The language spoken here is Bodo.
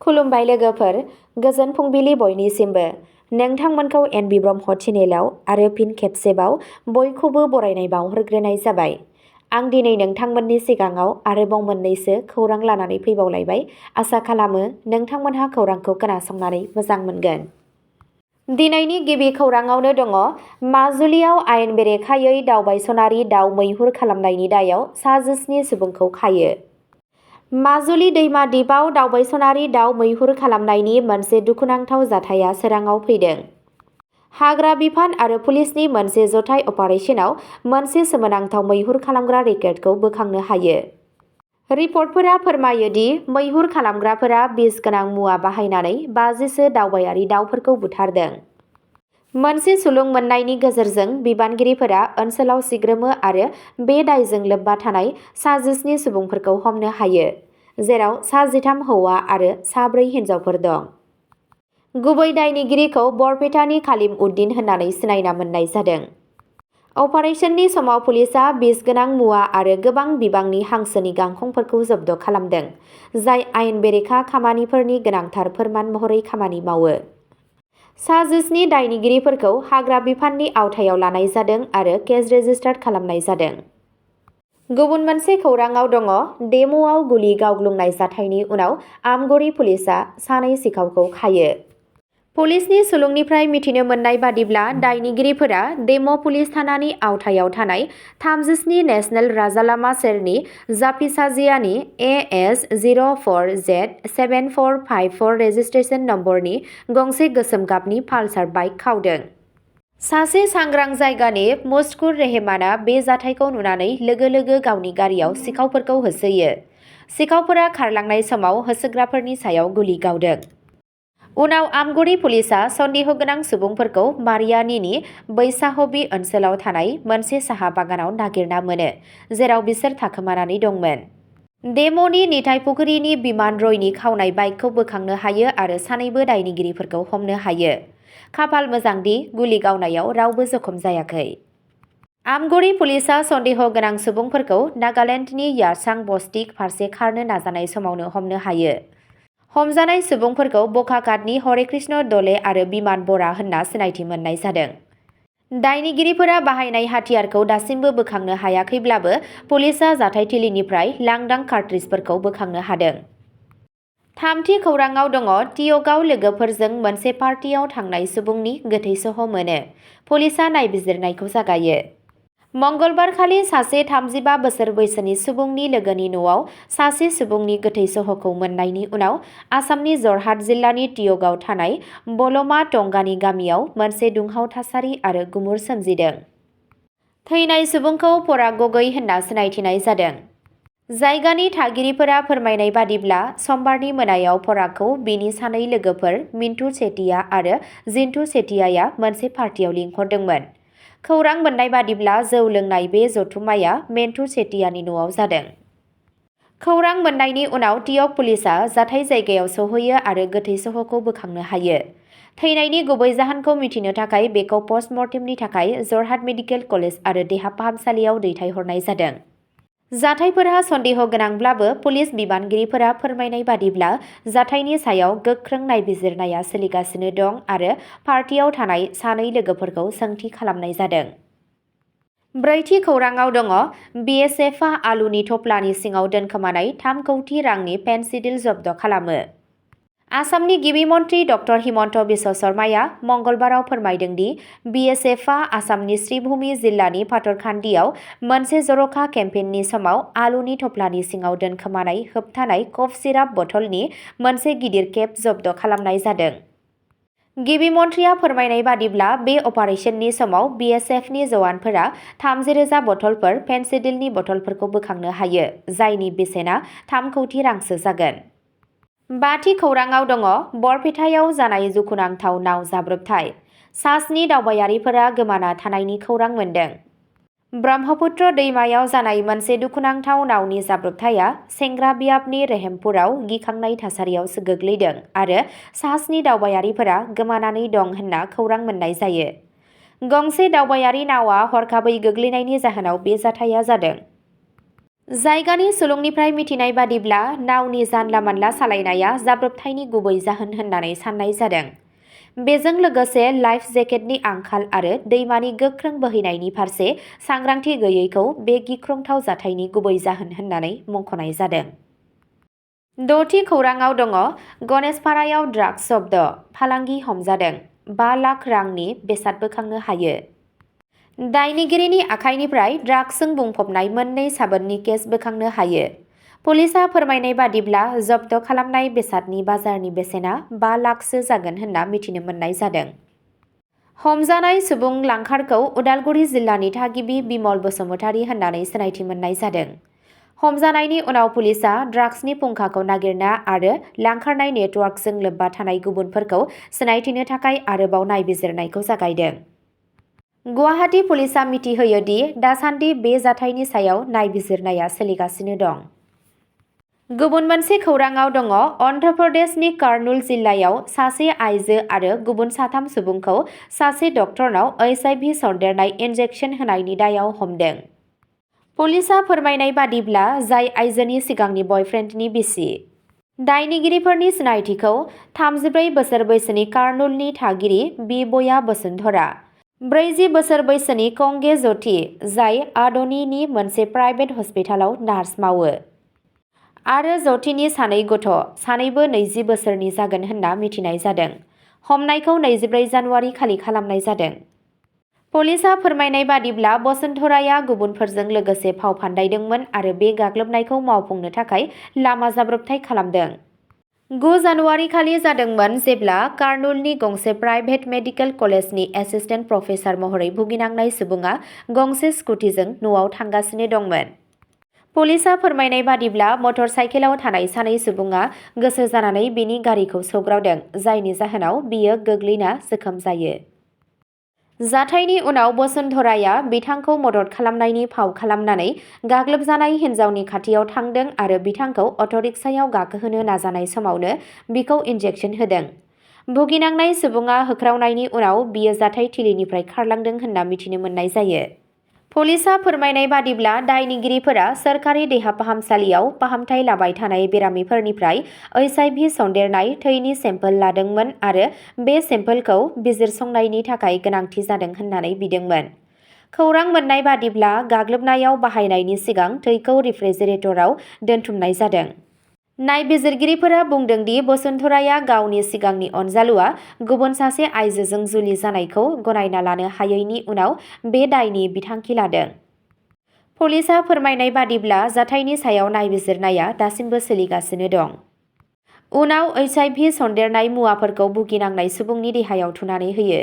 खुलुमबाय लोगोफोर, गोजोन फुंबिलि बयनिसिमबो। नोंथांमोनखौ एनबि ब्रह्म चेनेलाव आरो फिन खेबसेबाव बयखौबो बरायनाय बावहरग्रोनाय जाबाय। आं दिनै नोंथांमोननि सिगाङाव आरोबाव मोननैसो खौरां लानानै फैबावलायबाय। आसा खालामो नोंथांमोनहा खौरांखौ खोनासंनानै मोजां मोनगोन। दिनैनि गिबि खौराङावनो दङ, माजुलियाव आयेन बेरेखायै दावबायसनारि दाव मैहुर खालामनायनि दायाव सा 19 सुबुंखौ खायो। माजुलि दैमा दिपआव दावबायसनारि दाव मैहुर खालामनायनि मोनसे दुखुनांथाव जाथाया सोराङाव फैदों। हाग्रा बिफान आरो पुलिसनि मोनसे जथाय अपारेशनाव मोनसे सोमोनांथाव मैहुर खालामग्रा रेकेटखौ बोखांनो हायो। रिपर्टफोरा फोरमायो दि मैहुर खालामग्राफोरा बिस गोनां मुवा बाहायनानै 50सो दावबायारि दावफोरखौ बुथारदों। मोनसे सुलुं मोननायनि गेजेरजों बिबानगिरिफोरा ओनसोलाव सिग्रोमो आरो बे दायजों लोब्बा थानाय सा 19 सुबुंफोरखौ हमनो हायो, जेराव सा 13 हौवा आरो सा 4 हिनजावफोर दं। गुबै दायनिगिरिखौ बरपेटानि खालिम उद्दिन होननानै सिनायना मोननाय जादों। अपारेशननि समाव पुलिसआ बिस गोनां मुवा आरो गोबां बिबांनि हांसोनि गांखंफोरखौ जब्द खालामदों, जाय आयेन बेरेखा खामानिफोरनि गोनांथार फोरमान महरै खामानि मावो। सा 19 दायनिगिरिफोरखौ हाग्रा बिफाननि आवथायाव लानाय जादों आरो केस रेजिस्टार खालामनाय जादों। गुबुन मोनसे खौराङाव दङ, डेम'आव गुलि गावग्लुंनाय जाथायनि उनाव आमगुरि पुलिसआ सानै सिखावखौ खायो। पुलिसनि सुलुंनिफ्राय मिथिनो मोननाय बादिब्ला दायनिगिरिफोरा डेम' पुलिस थानानि आवथायाव थानाय 37 नेशनेल राजालामा सेरनि जाफिसाजियानि AS 04Z7454 रेजिस्ट्रेशन नम्बरनि गंसे गोसोम गाबनि पालसार बाइक खावदों। सासे सांग्रां जायगानि मुशकुर रेहमानआ बे जाथायखौ नुनानै लोगो लोगो गावनि गारियाव सिखावफोरखौ होसोयो। सिखावफोरा खारलांनाय समाव होसोग्राफोरनि सायाव गुलि गावदों। उनाव आमगुरि पुलिसआ सन्देह गोनां सुबुंफोरखौ मारियानीनि बैसाहबी ओनसोलाव थानाय मोनसे साहा बागानाव नागिरना मोनो, जेराव बिसोर थाखोमानानै दंमोन। डेम'नि निथायपुखुरिनि बिमान रयनि खावनाय बाइकखौ बोखांनो हायो आरो सानैबो दायनिगिरिफोरखौ हमनो हायो। खाफाल मोजांदि गुलि गावनायाव रावबो जखम जायाखै। आमगुरि पुलिसआ सन्देह गोनां सुबुंफोरखौ नागालेन्डनि यारचां बस्तिक फारसे खारनो नाजानाय समावनो हमनो हायो। हमजानाय सुबुंफोरखौ बकाघाटनि हरेकृष्ण दले आरो बिमान बरा होनना सिनायथि मोननाय जादों। दायनिगिरिफोरा बाहायनाय हाथियारखौ दासिमबो बोखांनो हायाखैब्लाबो पुलिसआ जाथायथिलिनिफ्राय लांदां कार्ट्रिजफोरखौ बोखांनो हादों। थामथि खौराङाव दङ, टिय'कआव लोगोफोरजों मोनसे पार्टियाव थांनाय सुबुंनि गोथै सह' मोनो। पुलिसआ नायबिजिरनायखौ जागायो। मंगलबारखालि सासे 35 बोसोर बैसोनि सुबुंनि लोगोनि न'आव सासे सुबुंनि गोथै सह'खौ मोननायनि उनाव आसामनि जरहाट जिल्लानि टिय'कआव थानाय बलमा टंगानि गामियाव मोनसे दुंहाव थासारि आरो गुमुर सोमजिदों। थैनाय सुबुंखौ पराग गगৈ होनना सिनायथिनाय जादों। जायगानि थागिरिफोरा फोरमायनाय बादिब्ला समबारनि मोनायाव परागखौ बिनि सानै लोगोफोर मिन्टु चेटिया आरो जिन्टु चेटियाया मोनसे पार्टियाव लिंहरदोंमोन। खौरां मोननाय बादिब्ला जौ लोंनाय बे जथुम्माया मेन्टु चेटियानि न'आव जादों। खौरां मोननायनि उनाव टिय'क पुलिसआ जाथाय जायगायाव सौहैयो आरो गोथै सह'खौ बोखांनो हायो। थैनायनि गुबै जाहोनखौ मिथिनो थाखाय बेखौ पस्टमर्टेमनि थाखाय जरहाट मेडिकेल कलेज आरो देहा फाहामसालियाव दैथायहरनाय जादों। जाथायफोरा सन्देह गोनांब्लाबो पुलिस बिबानगिरिफोरा फोरमायनाय बादिब्ला जाथायनि सायाव गोख्रों नायबिजिरनाया सोलिगासिनो दं आरो पार्टियाव थानाय सानै लोगोफोरखौ सोंथि खालामनाय जादों। ब्रैथि खौराङाव दङ, BSFआ आलुनि थफ्लानि सिङाव दोनखोमानाय 3 कौटि रांनि पेन्सिडिल जब्द खालामो। आसामनि गिबि मन्थ्रि ड हिमन्त बिश्व शर्माया मंगलबाराव फोरमायदों दि BSFआ आसामनि श्रीभूमि जिल्लानि पाथरखान्दियाव मोनसे जर'खा केम्पेइननि समाव आलुनि थफ्लानि सिङाव दोनखोमानाय होबथानाय कफ सिराप बथलनि मोनसे गिदिर केप जब्द खालामनाय जादों। गिबि मन्थ्रिया फोरमायनाय बादिब्ला बे अपारेशननि समाव BSFनि जवानफोरा 30,000 बथलफोर पेन्सिडिलनि बथलफोरखौ बोखांनो हायो, जायनि बेसेना 3 कौटि रांसो जागोन। बाथि खौराङाव दङ, बरपेटायाव जानाय दुखुनांथाव नाव जाब्रबथाय। सा 7 दावबायारिफोरा गोमाना थानायनि खौरां मोन्दों। ब्रह्मपुत्र दैमायाव जानाय मोनसे दुखुनांथाव नावनि जाब्रबथाया सेंग्राबियाबनि रेहेमपुराव गिखांनाय थासारियाव गोग्लैदों आरो सा 7 दावबायारिफोरा गोमानानै दं होनना खौरां मोननाय जायो। गंसे दावबायारि नावआ हरखाबै गोग्लैनायनि जाहोनाव बे जाथाया जादों। जायगानि सुलुंनिफ्राय मिथिनाय बादिब्ला नावनि जानला मानला सालायनाया जाब्रबथायनि गुबै जाहोन होननानै साननाय जादों। बेजों लोगोसे लाइफ जेकेटनि आंखाल आरो दैमानि गोख्रों बोहैनायनि फारसे सांग्रांथि गैयैखौ बे गिख्रंथाव जाथायनि गुबै जाहोन होननानै मुंख'नाय जादों। द'थि खौराङाव दङ गणेशपारायाव ड्राग्स जब्द, फालांगि हमजादों, 5 लाख रांनि बेसाद बोखांनो हायो। दायनिगिरिनि आखाइनिफ्राय ड्राग्सजों बुंफबनाय मोननै साबोननि केस बोखांनो हायो। पुलिसआ फोरमायनाय बादिब्ला जब्द खालामनाय बेसादनि बाजारनि बेसेना 5 लाखसो जागोन होनना मिथिनो मोननाय जादों। हमजानाय सुबुं लांखारखौ उदालगुरि जिल्लानि थागिबि बिमल बसुमतारी होननानै सिनायथि मोननाय जादों। हमजानायनि उनाव पुलिसआ ड्राग्सनि फुंखाखौ नागिरना आरो लांखारनाय नेटवार्कजों लोब्बा थानाय गुबुनफोरखौ सिनायथिनो थाखाय आरोबाव नायबिजिरनायखौ जागायदों। गुवाहाटी पुलिसआ मिथिहोयो दि दासान्दि बे जाथायनि सायाव नायबिजिरनाया सोलिगासिनो दं। गुबुन मोनसे खौराङाव दङ अन्ध्र प्रदेशनि कर्नुल जिल्लायाव सासे आइजो आरो गुबुन 3 सुबुंखौ सासे डक्टरनाव HIV सन्देरनाय इन्जेक्सन होनायनि दायाव हमदों। पुलिसआ फोरमायनाय बादिब्ला जाय आइजोनि सिगांनि बयफ्रेन्डनि बिसि। दायनिगिरिफोरनि सिनायथिखौ 34 बोसोर बैसोनि कर्नुलनि थागिरि बिबया बसुन्धरा, 40 बोसोर बैसोनि कंगे ज्योति जाय आड'नीनि मोनसे प्राइभेट हस्पिटालाव नार्स मावो, आरो ज्योतिनि 2 गथ', सानैबो 20 बोसोरनि जागोन होनना मिथिनाय जादों। हमनायखौ 24 जानुवारि खालि खालामनाय जादों। पुलिसआ फोरमायनाय बादिब्ला बसुन्धराया गुबुनफोरजों लोगोसे फाव फान्दायदोंमोन आरो बे गाग्लोबनायखौ मावफुंनो थाखाय लामा जाब्रबथाय खालामदों। 9 जानुवारि खालि जादोंमोन जेब्ला कर्नुलनि गंसे प्राइभेट मेडिकेल कलेजनि एसिस्टेन्ट प्रफेसार महरै भुगिनांनाय सुबुङा गंसे स्कुटिजों न'आव थांगासिनो दंमोन। पुलिसआ फोरमायनाय बादिब्ला मटर साइकेलाव थानाय 2 सुबुङा गोसो जानानै बिनि गारिखौ सौग्रावदों, जायनि जाहोनाव बियो गोग्लैना जोखोम जायो। जाथायनि उनाव बसुन्धराया बिथांखौ मदद खालामनायनि फाव खालामनानै गाग्लोबजानाय हिन्जावनि खाथियाव थांदों आरो बिथांखौ अट'रिक्सायाव गाखोहोनो नाजानाय समावनो बिखौ इन्जेक्सन होदों। भुगिनांनाय सुबुङा होख्रावनायनि उनाव बियो जाथायथिलिनिफ्राय खारलांदों होनना मिथिनो मोननाय जायो। पुलिसआ फोरमायनाय बादिब्ला दायनिगिरिफोरा सोरखारि देहा फाहामसालियाव फाहामथाय लाबाय थानाय बेरामिफोरनिफ्राय HIV सन्देरनाय थैनि सेम्पोल लादोंमोन आरो बे सेम्पोलखौ बिजिरसंनायनि थाखाय गोनांथि जादों होननानै बिदोंमोन। खौरां मोननाय बादिब्ला गाग्लोबनायाव बाहायनायनि सिगां थैखौ रेफ्रिजारेटराव दोनथुमनाय जादों। नायबिजिरगिरिफोरा बुंदों दि बसुन्धराया गावनि सिगांनि अनजालुआ गुबुन सासे आइजोजों जुलि जानायखौ गनायना लानो हायैनि उनाव बे दायनि बिथांखि लादों। पुलिसआ फोरमायनाय बादिब्ला जाथायनि सायाव नायबिजिरनाया दासिमबो सोलिगासिनो दं। उनाव HIV सन्देरनाय मुवाफोरखौ भुगिनांनाय सुबुंनि देहायाव थुनानै होयो।